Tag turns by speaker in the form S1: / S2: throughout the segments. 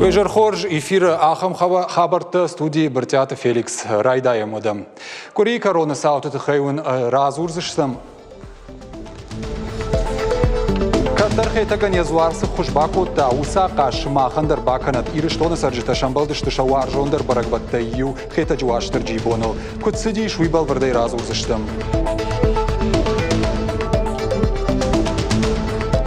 S1: Уе хорз эфиры ахӕм хабӕрттӕ студийы Брытъиаты Феликс райдайӕм уӕдӕ. Къуырийы кӕроны цауты тыххӕй уын радзурдзыстӕм Кӕддӕр Хетӕгӕн йӕ дзуар цы хуыз бакодта, уыцы ахъаз сымахӕн дӕр бакӕнӕд. Ирыстоны цӕрджытӕ сӕмбӕлдысты сӕ уарзондӕр бӕрӕгбӕттӕй иу Хетӕджы Уастырджийы боныл. Куыд цыдис, уый бӕлвырдӕй радзурдзыстӕм.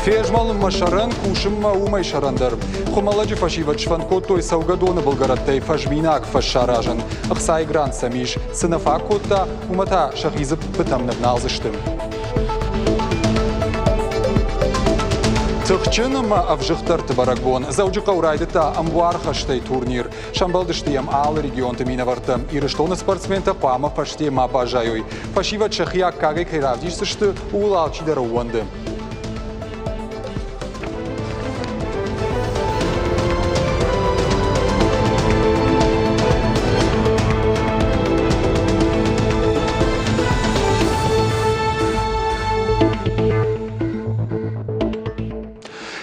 S1: Фезмӕлынмӕ сӕрӕн, кусынмӕ уымӕй сӕрӕндӕр. Хуымӕллӕджы фӕсивӕд сфӕнд кодтой цӕугӕдоны былгӕрӕттӕй фӕзминаг фӕз саразын. Ӕхцайы грант сӕм ис. Цы нӕ фаг кодта, уымӕ та сӕхи дзыппытӕм нывналдзысты. Тыхджын ӕмӕ ӕвзыгъддӕрты бӕрӕгбон. Дзӕуджыхъӕуы райдыдта ӕмбуар хӕстӕй турнир. Сӕмбӕлдысты йӕм алы регионты минӕвӕрттӕ. Ирыстоны спортсментӕ хъуамӕ фӕсте ма баззайой. Фӕсивӕд сӕхи аккагӕй кӕй равдисдзысты, ууыл алчидӕр ӕууӕнды.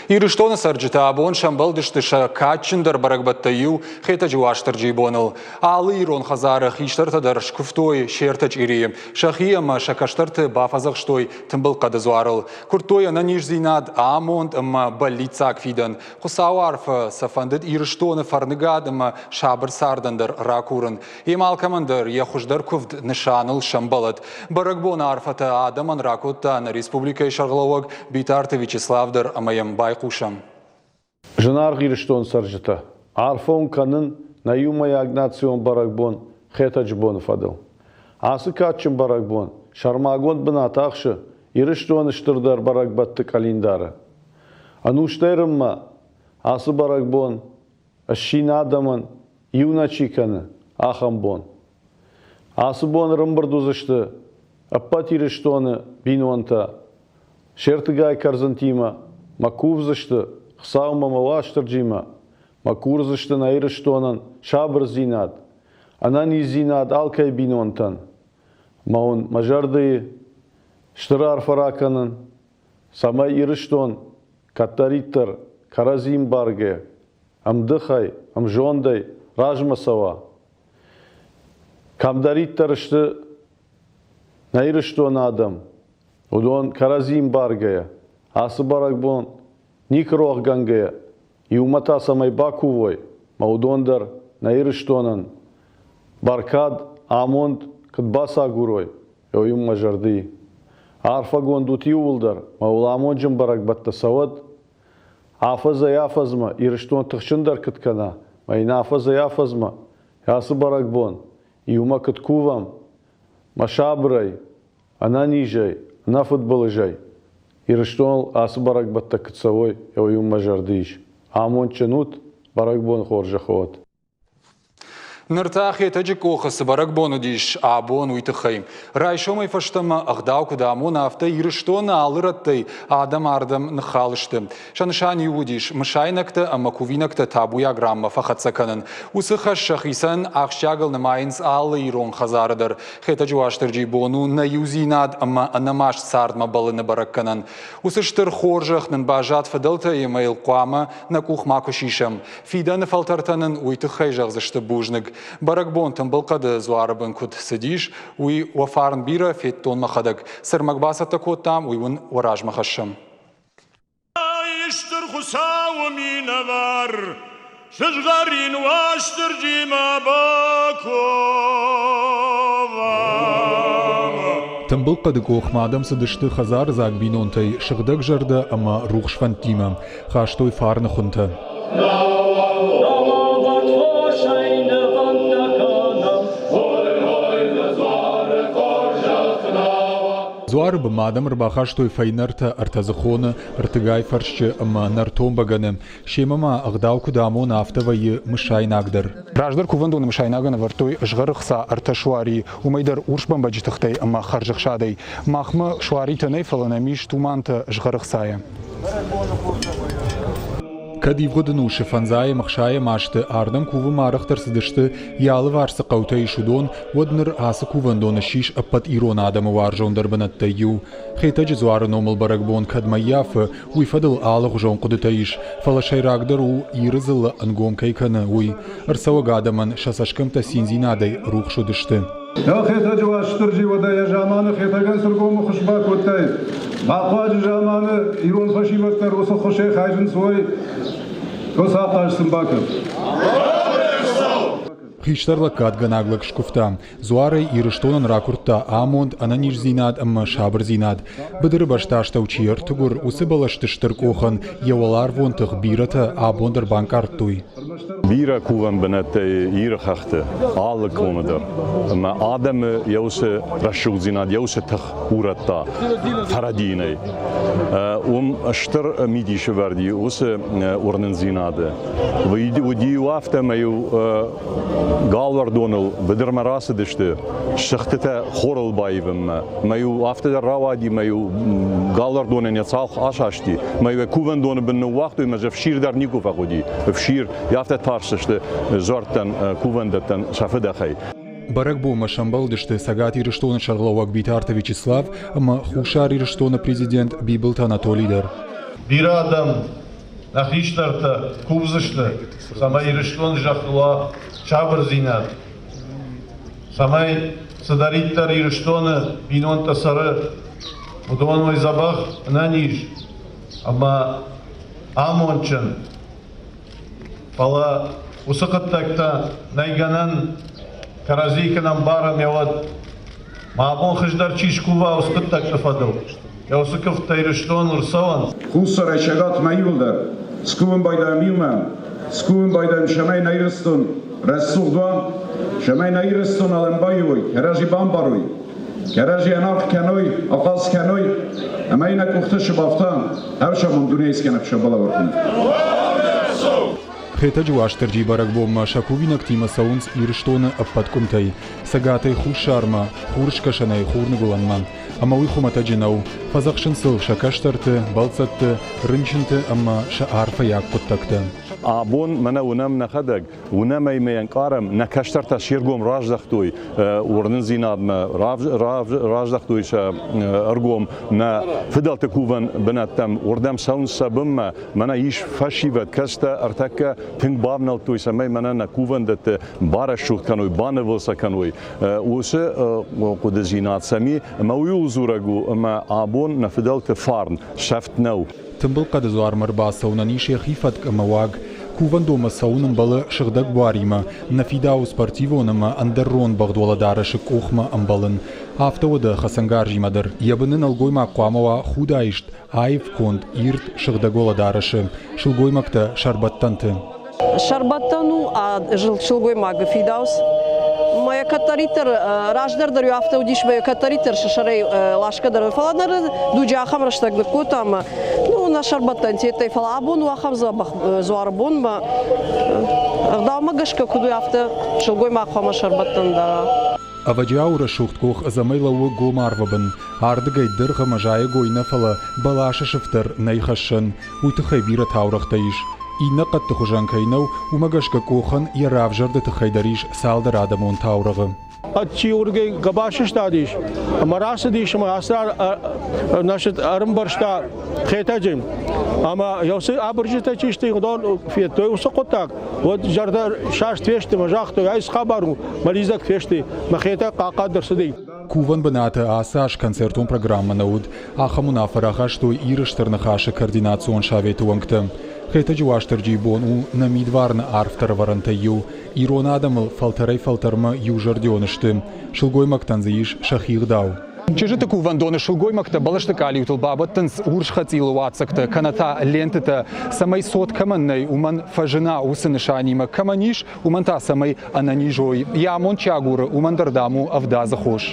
S1: Ирыстоны цӕрджытӕ абон сӕмбӕлдысты сӕ кадджындӕр бӕрӕгбӕттӕй иу Хетӕджы Уастырджийы боныл. Алы ирон хӕдзары хистӕртӕ дӕр скуывтой се ртӕ чъирийы. Сӕхи ӕмӕ сӕ кӕстӕрты бафӕдзӕхстой тымбыл хъӕды дзуарыл. Куырдтой ӕнӕниздзинад, амонд ӕмӕ бӕллиццаг фидӕн. Хуыцауы арфӕ сӕ фӕндыд Ирыстоны фӕрныгад ӕмӕ сабыр цардӕн дӕр ракурын. Йемӕ алкӕмӕн дӕр йӕ хуыздӕр куывд нысаныл сӕмбӕлӕд. Бӕрӕгбоны арфӕтӕ адӕмӕн ракодта нӕ республикӕйы сӕргълӕууӕг Битарты Вячеслав дӕр ӕмӕ йӕм байхъусӕм.
S2: Зынаргъ Ирыстоны цӕрджытӕ, арфӕ уын кӕнын нӕ иумӕйаг национ бӕрӕгбон Хетӕджы боны фӕдыл. Ацы кадджын бӕрӕгбон сӕрмагонд бынат ахсы Ирыстоны стырдӕр бӕрӕгбӕтты къӕлиндары. Ӕнустӕй рынмӕ ацы бӕрӕгбон сси нӕ адӕмӕн иу нӕ чи кӕны, ахӕм бон. Ацы бон ӕрӕмбырд уыдзысты ӕппӕт Ирыстоны бинонтӕ се ртыгай кӕрдзынтимӕ мӕ кувдзысты Хуыцаумӕ мӕ Уастырджимӕ, мӕ курдзысты нӕ Ирыстонӕн сабырдзинад, ӕнӕниздзинад алкӕй бинонтӕн. Мӕ уын мӕ зӕрдӕйы стыр арфӕ ракӕнын, цӕмӕй Ирыстон кӕддӕриддӕр кӕрӕдзи ӕмбаргӕ, ӕмдыхӕй, ӕмзондӕй размӕ цӕуа. Кӕмдӕриддӕр сты нӕ Ирыстоны адӕм, Уыдон кӕрӕдзи ӕмбаргӕйӕ, ацы бӕрӕгбон никуы рохгӕнгӕйӕ, иумӕ та цӕмӕй бакувой, мӕ уыдон дӕр нӕ Ирыстонӕн бӕркад, амонд куыд бацагурой, уый мӕ зӕрды и. Арфӕгонд ут иууылдӕр, мӕ уыл амонджын бӕрӕгбӕттӕ цӕуӕд, афӕдзӕй-афӕдзмӕ Ирыстон тыхджындӕр куыд кӕна, мӕ йын афӕдзӕй-афӕдзмӕ ацы бӕрӕгбон иумӕ куыд кувӕм, мӕ сабырӕй, ӕнӕнизӕй, ӕнӕфыдбылызӕй Ирыстоныл ацы бӕрӕгбӕттӕ куы цӕуой, уый мӕ зӕрды ис. Амондджын ут, бӕрӕгбон хорзӕх уӕд!
S1: Ныр та Хетӕджы къохы цы бӕрӕгбон уыдис абон, уый тыххӕй. Райсомӕй фӕстӕмӕ ӕгъдау куыд амоны, афтӕ Ирыстоны алы рӕттӕй адӕм ардӕм ныххал сты. Сӕ нысан иу уыдис мысайнӕгтӕ ӕмӕ кувинӕгтӕ табуйаг ранмӕ фӕхӕццӕ кӕнын. Уыцы хӕс сӕхицӕн ахсджиагыл нымайынц алы ирон хӕдзары дӕр. Хетӕджы Уастырджийы бон у нӕ иудзинад ӕмӕ ӕнӕмаст цардмӕ бӕллыны бӕрӕггӕнӕн. Уыцы стыр хорзӕх нын баззад фыдӕлтӕй ӕмӕ йыл хъуамӕ нӕ къух макуы сисӕм. Фидӕны фӕлтӕртӕ нын уый тыххӕй зӕгъдзысты бузныг. Бӕрӕгбон тымбылхъӕды дзуары бын куыд цыдис, уый уӕ фарн бирӕ федтон мӕхӕдӕг. Цы рмӕг бацӕттӕ кодтам, уый уын уӕ размӕ хӕссӕм.
S3: Стыр Хуыцауы минӕвар, сызгъӕрин Уастырджимӕ бакувӕм.
S1: Тымбыл хъӕды къохмӕ адӕм цыдысты хӕдзарыдзаг бинонтӕй сыгъдӕгзӕрдӕ ӕмӕ рухс фӕндтимӕ, хастой фарны хуынтӕ. Дзуары бынмӕ адӕм ӕрбахастой фӕйнӕртӕ ӕртӕдзыхоны, ӕртыгай фӕрсчы ӕмӕ нӕртон бӕгӕны. Семӕ ма ӕгъдау куыд амоны, афтӕ вӕййы мысайнаг дӕр. Раздӕр кувӕндоны мысайнагӕн ӕвӕрдтой згъӕры хца ӕртӕ суарийы, уымӕй дӕр урс бӕмбӕджы тыхтӕй ӕмӕ хӕрзӕхсадӕй. Махмӕ суаритӕ нӕй, фӕлӕ нӕм ис тумантӕ згъӕры хцайӕ. Кӕд ивгъуыд ӕнусы фӕндзайӕм ӕхсайӕм азты ардӕм кувынмӕ арӕхдӕр цыдысты, йӕ алыварс цы хъӕутӕ ис, уыдон, уӕд ныр ацы кувӕндон ссис ӕппӕт ирон адӕмы уарзондӕр бынӕттӕй иу. Хетӕджы дзуары номыл бӕрӕгбон кӕдмӕ ййафы, уый фӕдыл алыгъуызон хъуыдытӕ ис, фӕлӕ сӕйрагдӕр у, Иры дзыллӕ ӕнгом кӕй кӕны, уый. Ӕрцӕуӕг адӕмӕн сӕ цӕсгӕмттӕ циндзинадӕй рухс уыдысты.
S4: Хетӕджы Уастырджи уӕдӕ йӕ заманы Хетӕгӕн цы ргомы хуыз бакодтай? Бахъуаджы заманы ирон фӕсивӕд дӕр уыцы хуысӕй хайджын суой, уыцы ахъаз сын бакӕн.
S1: Хистӕр лӕггадгӕнӕг лӕг скуывта, Дзуарӕй Ирыстонӕн ракуырдта амонд, ӕнӕниздзинад ӕмӕ сабырдзинад. Быдыры бӕстастӕу чи ӕртыгуыр, уыцы бӕлӕсты стыр къохӕн йӕ уӕларвон тых бирӕтӕ абон дӕр банкъардтой.
S3: Бирӕ кувӕн бынӕттӕ Иры хӕхты алы комы дӕр. Ӕмӕ адӕмы йӕ уыцы рӕсугъддзинад, йӕ уыцы тых урӕдта фӕрӕдийынӕй. Уым стыр мидис ӕвӕрд и уыцы уырнындзинады. Уыди-иу афтӕ, ӕмӕ-иу галуӕрдоныл быдырмӕ рацыдысты сыхтытӕ хорыл баивынмӕ. Мӕ-иу афтӕ дӕр рауади, мӕ-иу галуӕрдонӕн йӕ цалх асасти, мӕ-иу йӕ кувӕндоны бын ныууагътой, мӕ дзы ӕфсир дӕр никуы фӕхъуыди. Ӕфсир, афтӕ тарстысты дзуӕрттӕн, кувӕндӕттӕн сӕ фыдӕхӕй.
S1: Бӕрӕгбонмӕ сӕмбӕлдысты Цӕгат Ирыстоны сӕргълӕууӕг Битарты Вячеслав ӕмӕ Хуссар Ирыстоны президент Бибылты Анатолий дӕр.
S4: Бирӕ адӕм нӕ хистӕртӕ кувдзысты, цӕмӕй Ирыстоны зӕххыл уа сабырдзинад, цӕмӕй цыдӕриддӕр Ирыстоны бинонтӕ цӕры, уыдон уой дзӕбӕх, ӕнӕниз ӕмӕ амондджын. Фӕлӕ уыцы хъуыддӕгтӕ нӕй гӕнӕн кӕрӕдзийы кӕнӕм барӕм, уӕд ма абон хуыздӕр чи скува уыцы хъуыддӕгты фӕдыл, йӕ уыцы куывдтӕ Ирыстоныл ӕрцӕуӕнт.
S5: Хуссарӕй Цӕгатмӕ иуылдӕр скувын байдайӕм иумӕ, скувын байдайӕм, цӕмӕй нӕ Ирыстон рӕсугъд уа, цӕмӕй нӕ Ирыстон адӕм баиуой, кӕрӕдзи бамбарой, кӕрӕдзи ӕнаргъ кӕной, ахъаз кӕной, ӕмӕ йын нӕ къухты цы бафта, ӕфсӕмон дунейы скӕнӕг сӕ балӕвӕрдтой.
S1: Хетӕджы Уастырджийы бӕрӕгбонмӕ сӕ кувинӕгтимӕ цӕуынц Ирыстоны ӕппӕт къуымтӕй, Цӕгатӕй Хуссармӕ, Хурыскӕсӕнӕй Хурныгуылӕнмӕ. Ӕмӕ уый хуымӕтӕджы нӕу, фӕдзӕхсынц сыл сӕ кӕстӕрты, бӕлццӕтты, рынчынты ӕмӕ сӕ арфӕйаг хъуыддӕгтӕ.
S3: Абон мӕнӕ уынӕм нӕхӕдӕг, уынӕм ӕй мӕ ӕнкъарӕм, нӕ кӕстӕртӕ се ргом раздӕхтой уырнындзинадмӕ, раздӕхтой сӕ ӕргом нӕ фыдӕлты кувӕн бынӕттӕм, уырдӕм цӕуынц сӕ бынмӕ. Мӕнӕ ис фӕсивӕд, кӕстӕ ӕртӕккӕ тынг бавнӕлдтой, цӕмӕй мӕнӕ нӕ кувӕндӕтты барӕсугъд кӕной, банывыл сӕ кӕной. Уыцы хъуыдыдзинад сӕм и, ӕмӕ уый дзурӕг у, ӕмӕ абон нӕ фыдӕлты фарн сӕфт нӕу.
S1: Тымбыл хъӕды дзуармӕ ӕрбацӕуынӕн ис йӕхи фӕтк ӕмӕ уаг. Кувӕндонмӕ цӕуын ӕмбӕлы сыгъдӕг буаримӕ, нӕ фидауы спортивон ӕмӕ ӕндӕр ронбӕгъд уӕлӕдарӕсы къухмӕ ӕмбӕлын. Афтӕ уӕдӕ хӕцӕнгарзимӕ дӕр. Йӕ быны нӕлгоймаг хъуамӕ уа худаист, аив конд, ирд, сыгъдӕг уӕлӕдарӕсы, сылгоймӕгтӕ сӕрбӕттӕнты.
S6: Сӕрбӕттӕн у сылгоймагы фидауц. Мӕ кӕддӕриддӕр раздӕр дӕр афтӕ уыдис, мӕ кӕддӕриддӕр сӕ сӕрӕй ласгӕ дӕр. Фӕлӕ ныр дуджы ахӕм рӕстӕг ныккодта ӕмӕ ну, нӕ сӕрбӕттӕн тедтӕй, фӕлӕ абон у ахӕм дзӕбӕх дзуары бонмӕ. Ӕгъдаумӕ гӕсгӕ куыд у, афтӕ сылгоймаг хъуамӕ сӕрбӕттӕн дара.
S1: Ӕвӕджиауы рӕсугъд къох ӕдзӕмӕй лӕууы гом арвы бын. Ардыгӕй дыргъ ӕмӕ зайӕгой нӕ, фӕлӕ бӕласы сыфтӕр нӕй хӕссӕн. Уый тыххӕй бирӕ таурӕгътӕ ис. Иннӕ хъӕдты хуызӕн кӕй нӕу, уымӕ гӕсгӕ къохӕн йӕ равзӕрды тыххӕй дӕр ис цалдӕр адӕмон таурӕгъы.
S7: Чи уырдыгӕй гӕбаз сыстадис ӕмӕ рацыдис ӕмӕ ацы ӕрӕмбӕрста Хетӕджы. Ӕмӕ уыцы абырджытӕ чи сты, уыдон федтой уыцы хъуыддаг, уӕд зӕрдӕ саст фесты мӕ загътой, ай цы хабар у, мӕ лидзӕг фесты, мӕ Хетӕг хъахъхъӕд ӕрцыди.
S1: Кувӕн бынаты ацы аз концертон программӕ нӕ уыд. Ахӕм уынаффӕ рахастой Иры Стыр Ныхасы координацион советы уӕнгтӕ. Хетӕджы Уастырджийы бон у нӕ мидварны арфдӕр ӕвӕрӕнтӕй иу. Ирон адӕмыл фӕлтӕрӕй-фӕлтӕрмӕ иузӕрдион сты. Сылгоймӕгтӕн дзы ис сӕхи ӕгъдау. Чызджыты кувӕндоны сылгоймӕгтӕ бӕлӕсты къалиутыл бабӕттынц урс хӕцъилы уаццӕгтӕ кӕнӕ та лентытӕ, цӕмӕй цот кӕмӕн нӕй, уымӕн фӕзына уыцы нысанимӕ. Кӕмӕн ис, уымӕн та цӕмӕй ӕнӕниз уой. Йӕ амонд чи агуры, уымӕн дӕр, дам, у ӕвдадзы хос.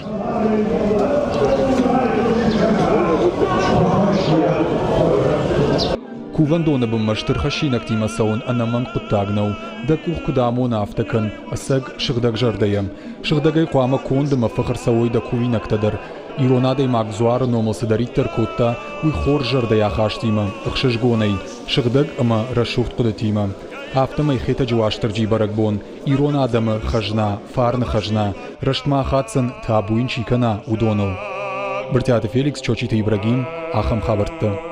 S1: Кувӕндоны бынмӕ стыр хӕссинӕгтимӕ цӕуын ӕнӕмӕнг хъуыддаг нӕу. Дӕ къух куыд амона, афтӕ кӕн, ӕцӕг сыгъдӕг зӕрдӕйӕ. Сыгъдӕгӕй хъуамӕ конд ӕмӕ фых ӕрцӕуой дӕ кувинӕгтӕ дӕр. Ирон адӕймаг дзуары номыл цыдӕриддӕр кодта, уый хорз зӕрдӕйы ахастимӕ, ӕхсызгонӕй, сыгъдӕг ӕмӕ рӕсугъд хъуыдытимӕ. Афтӕмӕй Хетӕджы Уастырджийы бӕрӕгбон ирон адӕмы хӕзна, фарны хӕзна, рӕстмӕ ахаддзӕн, табу йын чи кӕна, уыдоныл. Брытъиаты Феликс, Чочиты Ибрагим, ахӕм хабӕрттӕ.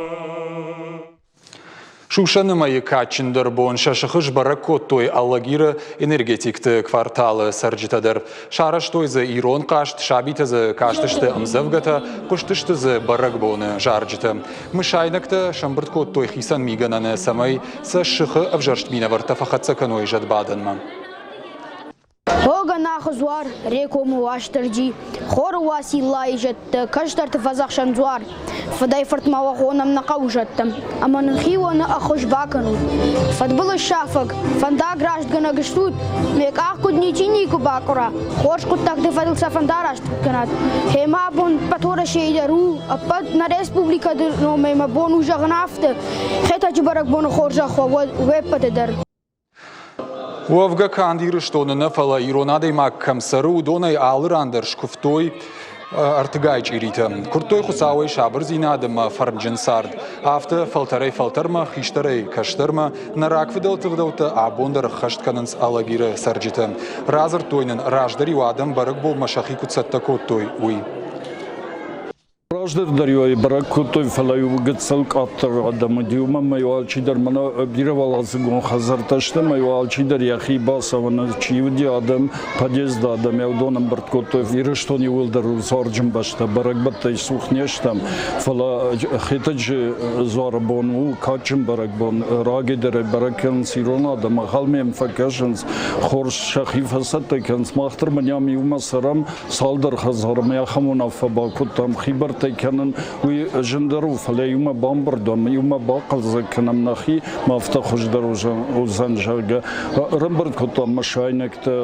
S1: Сусӕны мӕйы кадджындӕр бон сӕ сыхы сбӕрӕг кодтой Алагиры энергетикты кварталы цӕрджытӕ дӕр. Сарӕзтой дзы ирон хъазт, сабитӕ дзы кастысты ӕмдзӕвгӕтӕ, хъуыстысты дзы бӕрӕгбоны зарджытӕ. Мысайнӕгтӕ сӕмбырд кодтой хицӕн мигӕнӕны, цӕмӕй сӕ сыхы ӕвзӕрст минӕвӕрттӕ фӕхӕццӕ кӕной зӕдбадӕнмӕ.
S8: Хогӕнахы дзуар, Рекомы Уастырджи, Хоры Уациллайы зӕдтӕ, кӕстӕрты фӕдзӕхсӕн дзуар. Фыдӕй-фыртмӕ уӕ хонӕм нӕ хъӕуы зӕдтӕм, ӕмӕ нын хионы ӕххуыс бакӕнут. Фыдбылыз сафӕг, фӕндаг растгӕнӕг стут, ме къах куыд ничи никуы бакъуыра, хорз хъуыддӕгты фӕдыл сӕ фӕндараст кӕнат. Гъемӕ абон ӕппӕт Уӕрӕсейы дӕр у, ӕппӕт нӕ республикӕты номӕй мӕ бон у зӕгъын афтӕ, Хетӕджы бӕрӕгбоны хорзӕх уӕ уе ппӕты дӕр.
S1: Уӕвгӕ канд Ирыстоны нӕ, фӕлӕ ирон адӕймаг кӕм цӕры, уыдонӕй алы ран дӕр скуывтой ӕртыгай чъиритӕ. Куырдтой Хуыцауӕй сабырдзинад ӕмӕ фӕрнджын цард. Афтӕ фӕлтӕрӕй-фӕлтӕрмӕ, хистӕрӕй-кӕстӕрмӕ нӕ рагфыдӕлты ӕгъдӕуттӕ абон дӕр ӕххӕст кӕнынц Алагиры цӕрджытӕ. Радзырдтой нын, раздӕр-иу адӕм бӕрӕгбонмӕ сӕхи куыд цӕттӕ кодтой, уый.
S9: Раздӕр дӕр-иу ӕй бӕрӕг кодтой, фӕлӕ-иу гыццыл къаддӕр адӕм уыди, уымӕн ӕмӕ-иу алчидӕр мӕнӕ бирӕуӕладзыгон хӕдзӕрттӕ сты, ӕмӕ-иу алчидӕр йӕхи бацӕуӕны чи уыди адӕм, подъезды адӕм, уыдон ӕмбырд кодтой. Ирыстон иууылдӕр у дзуарджын бӕстӕ, бӕрӕгбӕттӕй цух не стӕм, фӕлӕ Хетӕджы дзуары бон у кадджын бӕрӕгбон. Рагӕй дӕр ӕй бӕрӕг кӕнынц ирон адӕм, ӕнхъӕлмӕ йӕм фӕкӕсынц, хорз сӕхи фӕцӕттӕ кӕнынц. Мах дӕр мӕнӕ ам иумӕ цӕрӕм, Цалдӕр хӕдзармӕ ахӕм уынаффӕ бакодтам, хибӕрттӕй кӕнын уый зындӕр у, фӕлӕ иумӕ бамбырд уӕм, иумӕ бахъӕлдзӕг кӕнӕм нӕхи, ӕмӕ афтӕ хуыздӕр уыдзӕн, зӕгъгӕ. Ӕрӕмбырд кодтам мысайнӕгтӕ,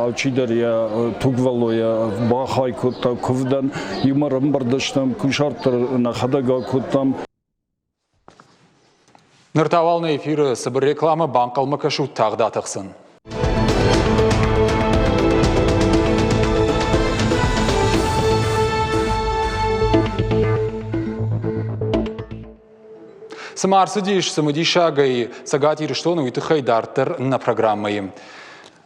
S9: алчидӕр йӕ тугвӕллойӕ бахай кодта куывдӕн, иумӕ ӕрӕмбырд стӕм, кусарт дӕр нӕхӕдӕг акодтам.
S1: Ныр та уал нӕ эфиры цыбыр рекламӕ банхъӕлмӕ кӕсут тагъд атӕхдзӕн. Цыма ӕрцыдис цымыдисагӕй Цӕгат Ирыстоны уый тыххӕй дарддӕр нӕ программӕйы.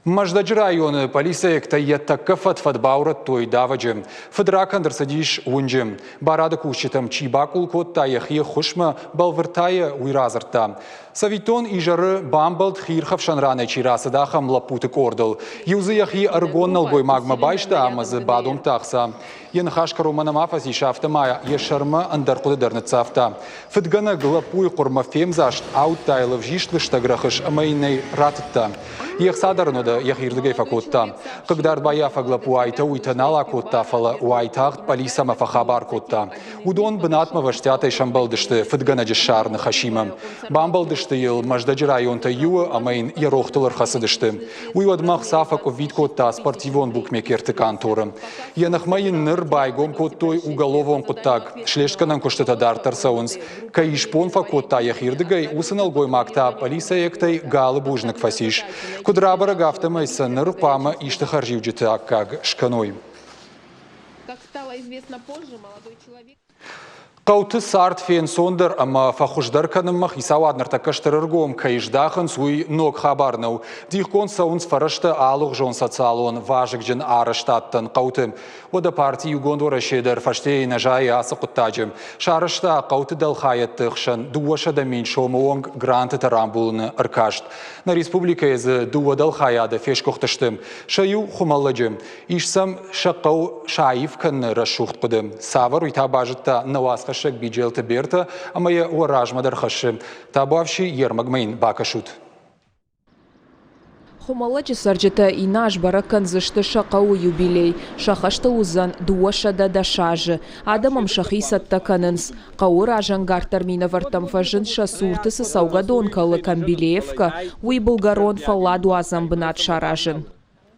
S1: Мӕздӕджы районы полицейӕгтӕ йӕ тӕккӕ фӕд-фӕд баурӕдтой давӕджы. Фыдракӕнд ӕрцыдис уынджы. Барады кусджытӕм чи бакъул кодта йӕхи ӕххуысмӕ, бӕлвырд та йӕ уый радзырдта. Цӕвиттон, изӕры бамбӕлд хиирхӕфсӕн ранӕй чи рацыд, ахӕм лӕппуты къордыл. Иу дзы йӕхи ӕрыгон нӕлгоймагмӕ байста ӕмӕ дзы бадомдта ӕхца. Йӕ ныхас кӕронмӕ нӕма фӕцис, афтӕ ма йӕ сӕрмӕ ӕндӕр хъуыды дӕр ныццавта. Фыдгӕнӕг лӕппуйы хъуырмӕ фемдзаст, аудта йыл ӕвзист лыстӕг рӕхыс ӕмӕ йын ӕй ратыдта. Йе хца дӕр ын уӕдӕ йӕхирдыгӕй фӕкодта. Хъыгдард баййафӕг лӕппу айтӕ-уыйтӕ нал акодта, фӕлӕ уайтагъд пъӕлицӕмӕ фӕхабар кодта. Уыдон бынатмӕ вӕстиатӕй сӕмбӕлдысты фыдгӕнӕджы ссарыны хӕсимӕ. Бамбӕлдысты йыл Мӕздӕджы районтӕй иуы ӕмӕ йын йӕ рохтыл ӕрхӕцыдысты. Уый уӕдмӕ ӕхца фӕкъуыввит кодта спортивон букмекерты къанторы. Йӕ ныхмӕ йын ныр байгом кодтой уголовон хъуыддаг. Слестгӕнӕн куыстытӕ дарддӕр цӕуынц. Кӕй исбон фӕкодта йӕхирдыгӕй, уыцы нӕлгоймаг та пъӕлицӕйӕгтӕй галы бузныг фӕцис. Куыд рабӕрӕг, афтӕмӕй сӕ ныр хъуамӕ исты хӕрзиуджыты аккаг скӕной. Хъӕуты цард фенцондӕр ӕмӕ фӕхуыздӕр кӕнынмӕ хицауад ныртӕккӕ стыр ӕргом кӕй здахынц, уый ног хабар нӕу. Дихгонд цӕуынц фӕрӕзтӕ алыгъуызон социалон вазыгджын арӕзтадтӕн хъӕуты. Уӕдӕ парти Иугонд Уӕрӕсе дӕр фӕстейы нӕ зайы ацы хъуыддаджы. Сарӕзта хъӕуты дӕлхайӕдты хсӕн 200 000 сомы онг грантытӕ рамбулыны ӕркаст. Нӕ республикӕйы дзы дыууӕ дӕлхайады фесгуыхтысты. Сӕ иу Хуымӕллӕджы. Ис сӕм сӕ хъӕу саив кӕныны рӕсугъд хъуыды. Цавӕр, уый та базыдта нӕ уацхӕссӕг Биджелты Бертӕ ӕмӕ йӕ уӕ размӕ дӕр хӕссы. Табуафси йе рмӕгмӕ йын бакӕсут.
S10: Хуымӕллӕджы цӕрджытӕ иннӕ аз бӕрӕг кӕндзысты сӕ хъӕуы юбилей. Сӕ хӕстыл уыдзӕн 210 азы. Адӕм ӕм сӕхи цӕттӕ кӕнынц. Хъӕуы разӕнгарддӕр минӕвӕрттӕм фӕзынд сӕ цурты цы цӕугӕдон кӕлы Камбилеевкӕ, уый былгӕрон фӕлладуадзӕн бынат саразын.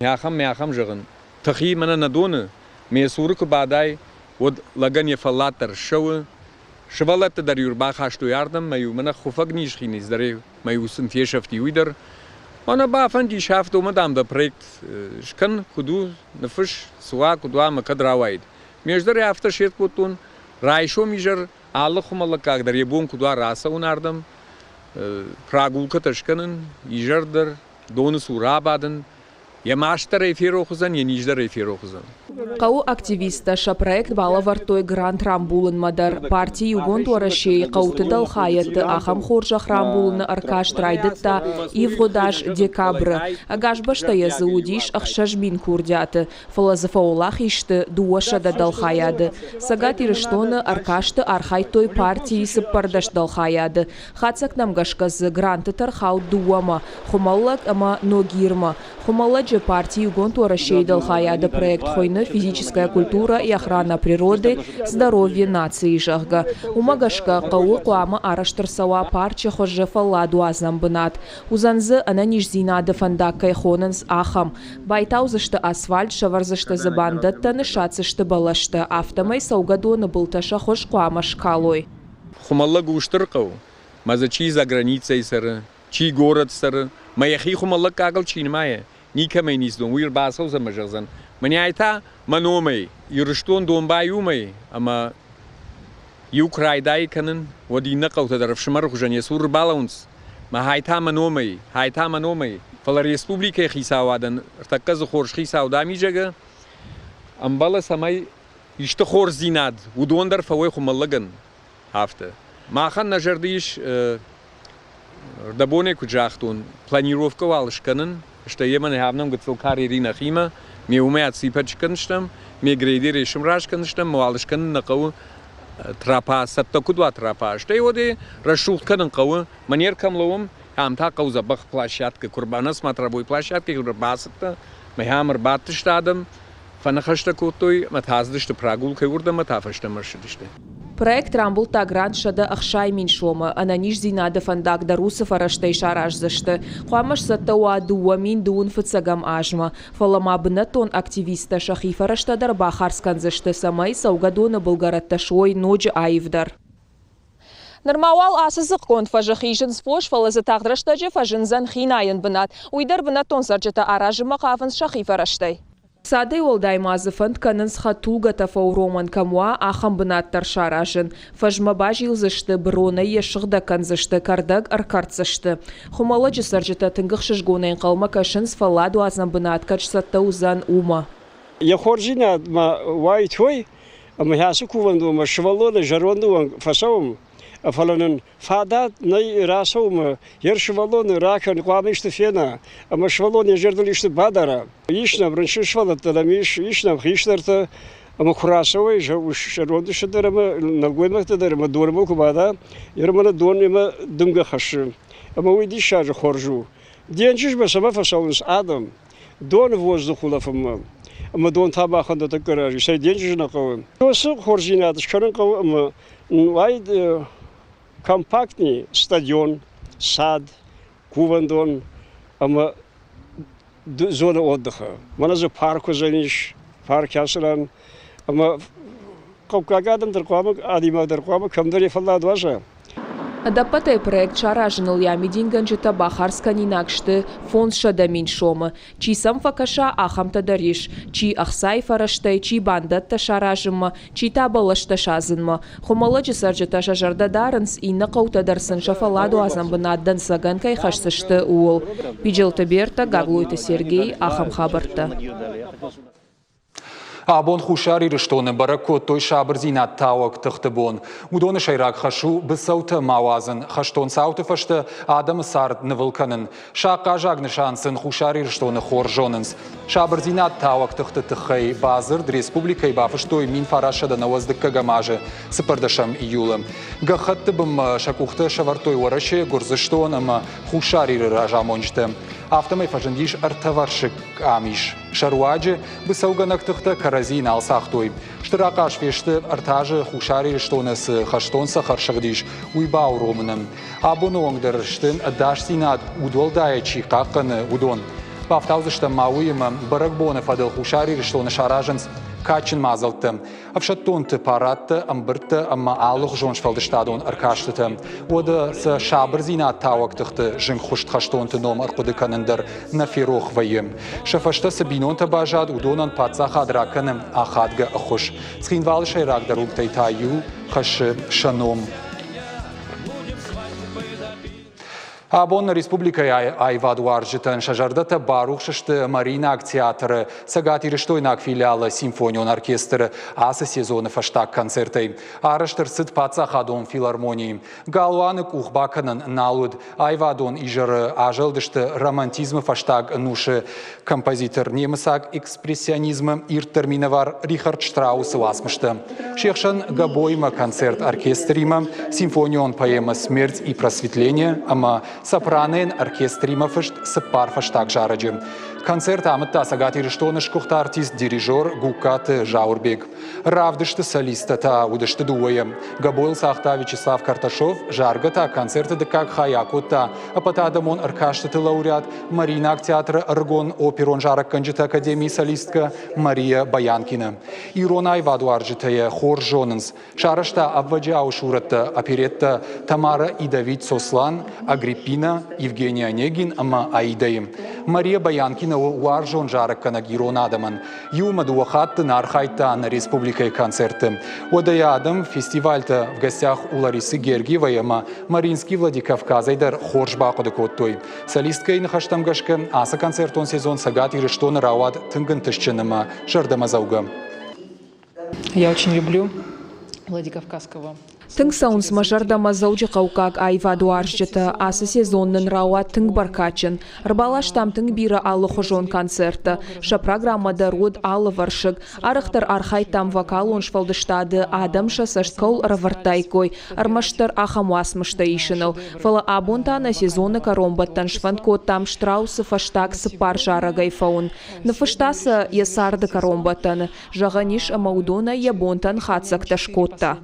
S11: Ахӕм мӕ ахӕм зӕгъын, тыхи мӕнӕ нӕ доны, мӕ цуры куы бадай, уӕд лӕгӕн йӕ фӕллад дӕр ссӕуы. Сывӕллӕтты дӕр-иу ӕрбахастой ардӕм, мӕ-иу мӕнӕ хуыфӕг низ хиниз дӕр мӕ-иу сын фесӕфти уый дӕр. Мӕнӕ бафӕндис афтӕ, уымӕ, дам, дӕ проект скӕн, куыд у, ныффыс, цы уа, куыд уа ӕмӕ кӕд рауаид. Ме ӕз дӕр афтӕ сед кодтон, райсом изӕр алы хуымӕллӕггаг дӕр йӕ бон куыд уа рацӕуын ардӕм, прогулкӕтӕ скӕнын, изӕр дӕр доны цур абадын, йӕ маст дӕр ӕй ферох уыдзӕн, йӕ низ дӕр ӕй ферох уыдзӕн.
S10: Хъӕуы активисттӕ сӕ проект балӕвӕрдтой грант рамбулынмӕ дӕр. Парти Иугонд Уӕрӕсейы хъӕуты дӕлхайӕдты ахӕм хорзӕх рамбулыны ӕркаст райдыдта ивгъуыд аз декабры. Ӕгас бӕстӕйӕ дзы уыдис 6000 курдиаты, фӕлӕ дзы фӕуӕлахиз сты 200 дӕлхайады. Цӕгат Ирыстоны ӕркасты архайдтой партийы 14 дӕлхайады. Хатдзӕгтӕм гӕсгӕ дзы грантытӕ рхауд дыууӕмӕ – Хуымӕллӕг ӕмӕ Ногирмӕ. Хуымӕллӕджы парти Иугонд Уӕрӕсейы дӕлхайады проект хуыйны «Физическая культура и охрана природы. Здоровье нации», зӕгъгӕ. Уымӕ гӕсгӕ хъӕуы хъуамӕ арӕзт ӕрцӕуа парчы хуызы фӕлладуадзӕн бынат. Уыдзӕн дзы, ӕнӕниздзинады фӕндаг кӕй хонынц, ахӕм. Байтаудзысты асфальт, сӕвӕрдзысты дзы бандӕттӕ, ныссадздзысты бӕлӕстӕ. Афтӕмӕй цӕугӕдоны былтӕ сӕ хуыз хъуамӕ скалой.
S11: Хуымӕллӕг у стыр хъӕу, мӕ дзы чи за границӕйы цӕры, чи город цӕры, мӕ йӕхи хуымӕллӕггагыл чи нымайы, никӕмӕй ницы дон, уый ӕрбацӕудзӕн мӕ зӕгъдзӕн, мӕнӕй та мӕ номӕй Ирыстон домбай уымӕй, ӕмӕ иу куы райдайы кӕнын, уӕд иннӕ хъӕутӕ дӕр ӕфсымӕры хуызӕн йӕ цуры рбалӕууынц, мӕ хай та мӕ номӕй, хай та мӕ номӕй. Фӕлӕ республикӕйы хицауадӕн ӕртӕккӕ дзы хорз хицау дамизӕгы ӕмбӕлы, цӕмӕй исты хорздзинад уыдон дӕр фӕуой хуымӕллӕгӕн, афтӕ. Махӕн нӕ зӕрды ис, рдӕбонӕй куыд загътон, планировкӕ уал скӕнын, стӕй йемӕ нӕ гыццыл карьери нӕхимӕ, ме уымӕй аципӕт скӕндзыстӕм, ме грейдерӕй сымраз кӕндзыстӕм, ме уал скӕнын нӕ хъӕуы тропа, цӕттӕ куыд уа тропа, стӕй уӕд рӕсугъд кӕнын хъӕуы, манер кӕм лӕууӕм, ам та хъӕуы дзӕбӕх площадкӕ, куы ӕрбанасмотровой площадкӕ, куы ӕрбацыдтӕ, мӕ ам ӕрбадтысты адӕм, фӕныхӕстӕ кодтой ӕмӕ та ацыдысты прогулкӕй уырдӕм ӕмӕ та фӕстӕмӕ ссыдысты.
S10: Проект рамбылдта грант 160 000 сомы. Ӕнӕниздзинады фӕндаг дӕр уыцы фӕрӕзтӕй сараздзысты. Хъуамӕ сцӕттӕ уа 2000 фыццӕгӕм азмӕ. Фӕлӕ ма бынӕттон активисттӕ сӕхи фӕрӕзтӕ дӕр бахардз кӕндзысты, цӕмӕй цӕугӕдоны былгӕрӕттӕ суой ноджы аивдӕр. Нырма уал ацы дзыхъгонд фӕзы хизынц фос, фӕлӕ дзы тагъд рӕстӕджы фӕзындзӕн хинайӕн бынат. Уый дӕр бынӕттон цӕрджытӕ аразынмӕ хъавынц сӕхи фӕрӕзтӕй. Цадӕй уӕлдай ма дзы фӕнд кӕнынц хӕдтулгӕтӕ фӕуромӕн кӕм уа, ахӕм бынат дӕр саразын. Фӕзмӕ базилдзысты, быронӕй йӕ ссыгъдӕг кӕндзысты, кӕрдӕг ӕркӕрддзысты. Хуымӕллӕджы цӕрджытӕ тынг ӕхсызгонӕй ӕнхъӕлмӕ кӕсынц, фӕлладуадзӕн бынат кӕд сцӕттӕ уыдзӕн, уымӕ.
S12: Йӕ хорздзинад ма уаид уый, ӕмӕ ацы кувӕндонмӕ сывӕллоны зӕронды онг фӕцӕуӕм, фӕлӕ нын фадат нӕй рацӕуынмӕ, йе сывӕллоны ракӕн хъуамӕ исты фена, ӕмӕ сывӕллон йӕ зӕрдыл исты бадара. Ис нӕм рынчын сывӕллӕттӕ нӕм ис, ис нӕм хистӕртӕ, ӕмӕ куы рацӕуой зӕронды дӕр ӕмӕ нӕлгоймӕгтӕ дӕр ӕмӕ донмӕ куы бада, ӕмӕ дон ӕмӕ дымгӕ хӕссы. Ӕмӕ уый диссаджы хорз у. Денджызмӕ цӕмӕ фӕцӕуынц адӕм? Доны воздух улӕфынмӕ. Ӕмӕ дон та махӕн дӕ тӕккӕ раз цӕй денджыз нӕ хъӕуы. Уыцы хорздзинад скӕнын хъӕуы ӕмӕ уайд компактный стадион, сад, кувӕндон ӕмӕ зона отдыха. Мӕнӕ дзы парк уыдзӕнис, парк ацы ран. Ӕмӕ хъӕуккаг адӕм дӕр хъуамӕ, адӕймаг дӕр хъуамӕ кӕмдӕр йӕ фӕллад уадза.
S10: Ӕдӕппӕтӕй проект саразыныл йӕ амидингӕнджытӕ бахардз кӕнинаг сты 500 000 сомы. Чи сӕм фӕкӕса, ахӕмтӕ дӕр ис. Чи ӕхцайы фӕрӕзтӕй, чи бандӕттӕ саразынмӕ, чи та бӕлӕстӕ садзынмӕ. Хуымӕллӕджы цӕрджытӕ сӕ зӕрдӕ дарынц, иннӕ хъӕутӕ дӕр сын сӕ фӕлладуадзӕн бынат дӕнцӕгӕн кӕй хӕсдзысты, ууыл. Биджелты Бертӕ, Гаглойты Сергей, ахӕм хабӕрттӕ.
S1: Абон Хуссар Ирыстоны бӕрӕг кодтой сабырдзинад тауӕг тыхты бон. Уыдоны сӕйраг хӕс у быцӕутӕ ма уадзын, хӕстон цауты фӕстӕ адӕмы цард нывыл кӕнын. Сӕ ахъаззаг нысан сын Хуссар Ирыстоны хорз зонынц. Сабырдзинад тауӕг тыхты тыххӕй бадзырд республикӕйы бафыстой 1990 азы 14 июлы. Гӕххӕтты бынмӕ сӕ къухтӕ сӕвӕрдтой Уӕрӕсе, Гуырдзыстон ӕмӕ Хуссар Иры разамонджытӕ. Афтӕмӕй фӕзындис ӕртӕвӕрсыг къамис. Сӕ руаджы быцӕугӕнӕг тыхтӕ кӕрӕдзи нал цагътой. Стыр ахъаз фесты ӕртӕ азы Хуссар Ирыстоны цы хӕстон цӕхӕр сыгъдис, уый бауромынӕн. Абоны онг дӕр сты ӕдасдзинад удуӕлдайӕ чи хъахъхъӕны, уыдон. Бафтаудзыстӕм ма уый ӕмӕ бӕрӕгбоны фӕдыл Хуссар Ирыстоны саразынц кадджын мадзӕлттӕ, ӕфсӕддонты парадтӕ, ӕмбырдтӕ ӕмӕ алыгъуызон сфӕлдыстадон ӕркастытӕ. Уӕдӕ сӕ сабырдзинад тауӕг тыхты зынгхуыст хӕстонты ном ӕрхъуыды кӕнын дӕр нӕ ферох вӕййы. Сӕ фӕстӕ цы бинонтӕ баззад, уыдонӕн паддзахад ракӕны ахадгӕ ӕххуыс. Цхинвалы сӕйрагдӕр уынгтӕй та иу хӕссы сӕ ном. Абон нӕ республикӕйы аивадуарзджытӕн сӕ зӕрдӕтӕ барухс сты Мариинаг театры цӕгатирыстойнаг филиалы симфонион оркестры ацы сезоны фӕстаг концертӕй. Арӕзт ӕрцыд паддзахадон филармонийы. Галуаны къух бакӕнӕн нал уыд. Аивадон изӕры азӕлдысты романтизмы фӕстаг ӕнусы композитор немыцаг экспрессионизмы ирддӕр минӕвар Рихард Штраусы уацмыстӕ. Се хсӕн Габоимӕ концерт оркестримӕ, симфонион поэмӕ «Смерть и просветление» ӕмӕ сопранойӕн оркестримӕ фыст цыппар фӕстаг зарӕджы. Концерт амыдта Цӕгат Ирыстоны сгуыхт артист, дирижер Гугкаты Зауырбег. Равдысты солисттӕ та уыдысты дыууӕйӕ. Габойыл цагъта Вячеслав Карташов, заргӕ та концерты дыккаг хай акодта ӕппӕтадӕмон ӕркастыты лауреат, Мариинаг театры ӕрыгон оперон зарӕггӕнджыты академийы солисткӕ Мария Баянкина. Ирон аивадуарзджытӕ йӕ хорз зонынц. Сарӕзта ӕвӕджиауы сурӕттӕ опереттӕ Тамара и Давид Сослан, Агриппина, Евгений Онегин ӕмӕ Аидӕйы. Мария Баянкина у уарзон зарӕггӕнӕг ирон адӕмӕн. Иумӕ дыууӕ хатты нӕ архайдта нӕ республикӕйы концертты. Уӕдӕ йӕ адӕм фестивальтӕ «В гостях у Ларисы Гергиевой» ӕмӕ Мариинский Владикавказӕй дӕр хорз бахъуыды кодтой. Солисткӕйы ныхӕстӕм гӕсгӕ, ацы концертон сезон Цӕгат Ирыстоны рауад тынг ӕнтыстджын ӕмӕ зӕрдӕмӕдзӕугӕ.
S13: Я очень люблю Владикавказского.
S10: Тынг цӕуынц мӕ зӕрдӕмӕ дзӕуджыхъӕуккаг аивадуарзджытӕ. Ацы сезон нын рауад тынг бӕркадджын. Ӕрбаластам тынг бирӕ алыхуызон концерттӕ. Сӕ программӕ дӕр уыд алывӕрсыг. Арӕхдӕр архайдтам вокалон сфӕлдыстады, адӕм сӕ цӕст кӕуыл ӕрӕвӕрдтаиккой, ӕрмӕстдӕр ахӕм уацмыстӕ исыныл. Фӕлӕ абон та нӕ сезоны кӕронбӕттӕн сфӕнд кодтам Штраусы фӕстаг цыппар зарӕгӕй фӕуын. Ныффыста сӕ йӕ царды кӕронбӕттӕны. Зӕгъӕн ис, ӕмӕ уыдонӕй йӕ бонтӕн хатдзӕгтӕ скодта.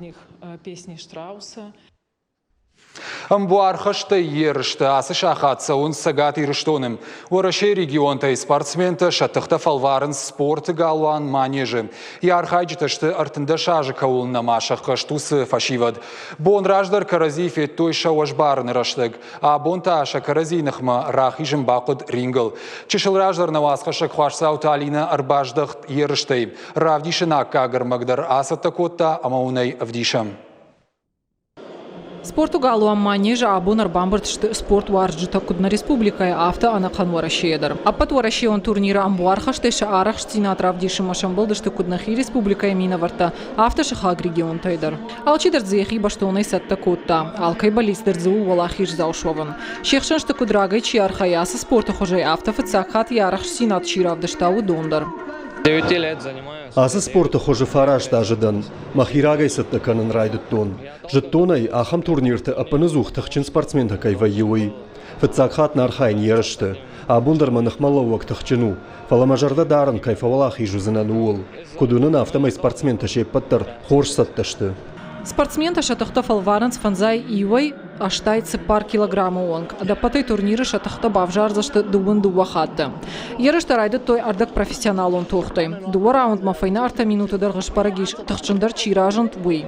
S1: Ӕмбуархӕстӕй ерысты ацы сахат цӕуынц Цӕгат Ирыстоны. Уӕрӕсейы регионтӕй спортсментӕ сӕ тыхтӕ фӕлварынц спорты галуан Манежы. Йӕ архайджытӕ сты 13 азы кӕуыл нӕма сӕххӕст, уыцы фӕсивӕд. Бон раздӕр кӕрӕдзийы федтой сӕ уӕзбарыны рӕстӕг. Абон та сӕ кӕрӕдзийы ныхмӕ рахизын бахъуыд рингыл. Чысыл раздӕр нӕ уацхӕссӕг Хуасдзауты Алинӕ ӕрбаздӕхт ерыстӕй. Равдисыны аккаг ӕрмӕг дӕр ацӕттӕ кодта ӕмӕ уын ӕй ӕвдисӕм.
S13: Спорты галуан Манеж абон ӕрбамбырд сты спортуарзджытӕ куыд нӕ республикӕйы, афтӕ ӕнӕхъӕн Уӕрӕсейӕ дӕр. Ӕппӕтуӕрӕсеон турниры ӕмбуархӕстӕй сӕ арӕхстдзинад равдисынмӕ сӕмбӕлдысты куыд нӕхи республикӕйы минӕвӕрттӕ, афтӕ сыхаг регионтӕй дӕр. Алчидӕр дзы йӕхи бӕстонӕй цӕттӕ кодта, алкӕй бӕллиц дӕр дзы у уӕлахиздзау суӕвын. Се хсӕн сты, куыд рагӕй чи архайы ацы спорты хуызӕй, афтӕ фыццаг хатт йӕ арӕхстдзинад чи равдыста, уыдон дӕр.
S14: Ацы спорты хуызы фараст азы дӕн. Мӕхи рагӕй цӕттӕ кӕнын райдыдтон. Зыдтон ӕй, ахӕм турнирты ӕппынӕдзух тыхджын спортсментӕ кӕй вӕййы, уый. Фыццаг хатт нӕ архайын ерысты. Абон дӕр мӕ ныхмӕлӕууӕг тыхджын у, фӕлӕ мӕ зӕрдӕ дарын, кӕй фӕуӕлахиз уыдзынӕн, ууыл. Куыд уынын, афтӕмӕй спортсментӕ се ппӕт дӕр хорз цӕттӕ сты.
S13: Спортсментӕ сӕ тыхтӕ фӕлварынц фӕндзай иуӕй 84 килограммы онг. Ӕдӕппӕтӕй турниры сӕ тыхтӕ бавзардзысты дыууын дыууӕ хатты. Ерыстӕ райдыдтой ӕрдӕгпрофессионалон тохтӕй. Дыууӕ раундмӕ фӕйнӕ ӕртӕ минуты дӕргъы сбӕрӕг ис, тыхджындӕр чи разынд, уый.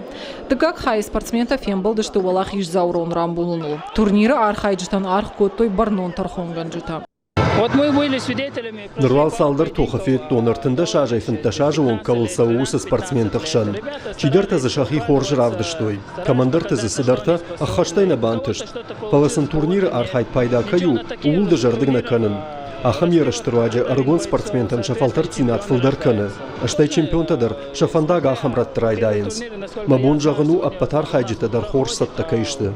S13: Дыккаг хайы спортсментӕ фембӕлдысты уӕлахиздзау рон рамбулыныл. Турниры архайджытӕн аргъ кодтой бӕрнон тӕрхонгӕнджытӕ.
S14: Ныр уал цалдӕр тохы федтон, 13 азӕй 15 азы онг кӕуыл цӕуы, уыцы спортсменты хсӕн. Чидӕртӕ дзы сӕхи хорз равдыстой, кӕмӕндӕрты дзы цыдӕртӕ ӕххӕстӕй нӕ бантыст. Фӕлӕ сын турниры архайд пайда кӕй у, ууыл дызӕрдыг нӕ кӕнын. Ахӕм ерысты руаджы ӕрыгон спортсментӕн сӕ фӕлтӕрддзинад фылдӕр кӕны, стӕй чемпионтӕ дӕр сӕ фӕндаг ахӕм рӕтты райдайынц. Мӕ бон зӕгъын у, ӕппӕт архайджытӕ дӕр хорз цӕттӕ кӕй сты.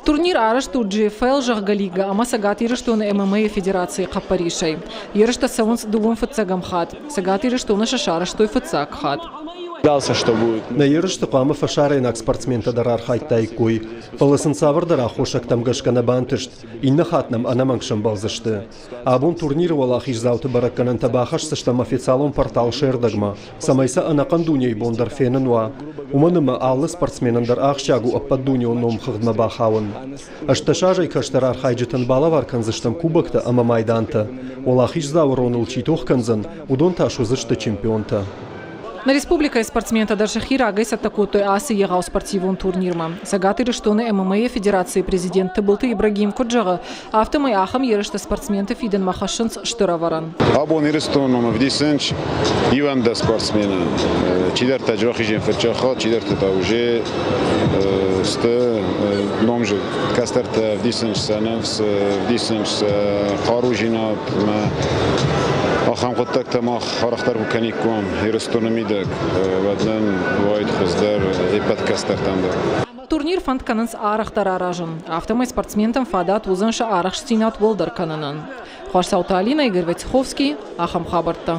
S13: Турнир арӕзт у GFL зӕгъгӕ лигӕ ӕмӕ Цӕгат Ирыстоны ММА-йы федерацийы хъӕппӕрисӕй. Ерыстӕ цӕуынц дыууын фыццӕгӕм хатт. Цӕгат Ирыстоны сӕ сарӕзтой фыццаг хатт.
S14: Нӕ ерысты хъуамӕ фӕсарӕйнаг спортсментӕ дӕр архайдтаиккой, фӕлӕ сын цавӕрдӕр аххосӕгтӕм гӕсгӕ нӕ бантыст. Иннӕ хатт нӕм ӕнӕмӕнг сӕмбӕлдзысты. Абон турниры уӕлахиздзауты бӕрӕггӕнӕнтӕ бахӕсдзыстӕм официалон портал Сӕрдӕгмӕ, цӕмӕй сӕ ӕнӕхъӕн дунейы бон дӕр фенын уа. Уымӕн ӕмӕ алы спортсменӕн дӕр ахсджиаг у ӕппӕтдунеон номхыгъдмӕ бахауын. 18 азӕй кӕстӕр архайджытӕн балӕвар кӕндзыстӕм кубоктӕ ӕмӕ майдантӕ. Уӕлахиздзауы роныл чи тох кӕндзӕн, уыдон та суыдзысты чемпионтӕ.
S13: Нӕ республикӕйы спортсментӕ дӕр сӕхи рагӕй цӕттӕ кодтой ацы егъау спортивон турнирмӕ. Цӕгат Ирыстоны ММА-йы федерацийы президент Тыбылты Ибрагим куыд зӕгъы, афтӕмӕй ахӕм ерыстӕ спортсменты фидӕнмӕ хӕссынц стыр ӕвӕрӕн.
S5: Абон Ирыстоны ном ӕвдисынц 11 спортсмены. Чидӕртӕ джохизен фӕччӕххӕ, чидӕртӕ та уже сты номзыд. Кӕстӕртӕ ӕвдисынц сӕ ныфс, ӕвдисынц сӕ хъарудзинад ӕмӕ ахӕм хъуыддӕгтӕ мах арӕхдӕр куы кӕниккам Ирыстоны мидӕг, уӕд нын уаид хуыздӕр ӕппӕт кӕстӕртӕн дӕр.
S13: Турнир фӕнд кӕнынц арӕхдӕр аразын. Афтӕмӕй спортсментӕн фадат уыдзӕн сӕ арӕхстдзинад уӕлдӕр кӕнынӕн. Хуасауты Алинӕ, Игорь Войцеховский, ахӕм хабӕрттӕ.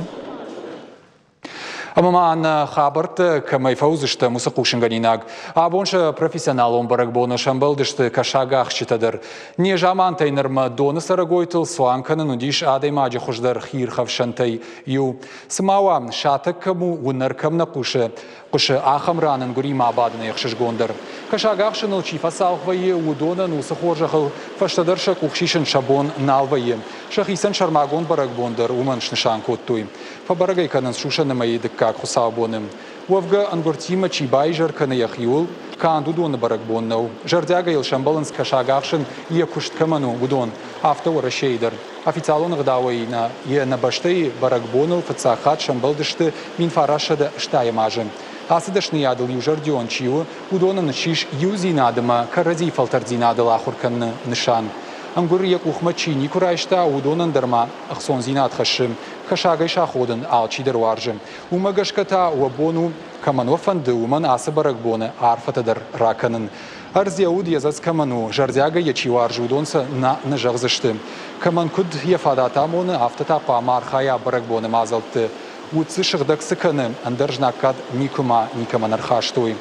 S1: Ӕмӕ ма нӕ хабӕрттӕ кӕмӕй фӕуыдзыстӕм, уыцы хъусынгӕнинаг. Абон сӕ профессионалон бӕрӕгбоны сӕмбӕлдысты кӕсагахсджытӕ дӕр. Незамантӕй нырмӕ доны цӕрӕгойтыл цуан кӕнын уыдис адӕймаджы хуыздӕр хиирхӕфсӕнтӕй иу. Цыма уа, сатӕг кӕм у, уынӕр кӕм нӕ хъусы, хъуысы, ахӕм ран ӕнгуыримӕ абадынӕй ӕхсызгондӕр. Кӕсагахсыныл чи фӕцалх вӕййы, уыдонӕн уыцы хорзӕхыл фӕстӕдӕр сӕ къух сисын сӕ бон нал вӕййы. Сӕхицӕн сӕрмагонд бӕрӕгбон дӕр уымӕн снысан кодтой. Фӕбӕрӕг ӕй кӕнынц сусӕны мӕйы дыккаг хуыцаубоны. Уӕвгӕ, ӕнгуыртимӕ чи баизӕр кӕны йӕхиуыл, канд уыдоны бӕрӕгбон нӕу. Зӕрдиагӕй йыл сӕмбӕлынц кӕсагахсын йӕ куыст кӕмӕн у, уыдон. Афтӕ Уӕрӕсейы дӕр. Официалон ӕгъдауӕй нӕ йӕ нӕ бӕстӕйы бӕрӕгбоныл фыццаг хатт сӕмбӕлдысты 1980 азы. Ацы дӕсныйадыл иузӕрдион чи у, уыдонӕн ссис иудзинад ӕмӕ кӕрӕдзийы фӕлтӕрддзинадыл ахуыр кӕныны нысан. Ӕнгуыр йӕ къухмӕ чи никуы райста, уыдонӕн дӕр ма ӕхцондзинад хӕссы. Кӕсагӕй саходын алчидӕр уарзы. Уымӕ гӕсгӕ та уӕ бон у, кӕмӕн уӕ фӕнды, уымӕн ацы бӕрӕгбоны арфӕтӕ дӕр ракӕнын. Ӕрдз йӕ уд йӕ дзӕцц кӕмӕн у, зӕрдиагӕй йӕ чи уарзы, уыдон сӕ нӕ нӕ зӕгъдзысты. Кӕмӕн куыд йӕ фадат амоны, афтӕ та хъуамӕ архайа бӕрӕгбоны мадзӕлтты. Уд дзы сыгъдӕг цы кӕны, ӕндӕр знаггад никуыма никӕмӕн ӕрхастой.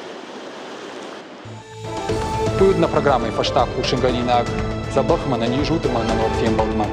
S1: Уый уыд нӕ программӕйы фӕстаг хъусынгӕнинаг. Дзӕбӕх мӕ нӕ низ уд ӕмӕ нӕ ног фембӕлдмӕ.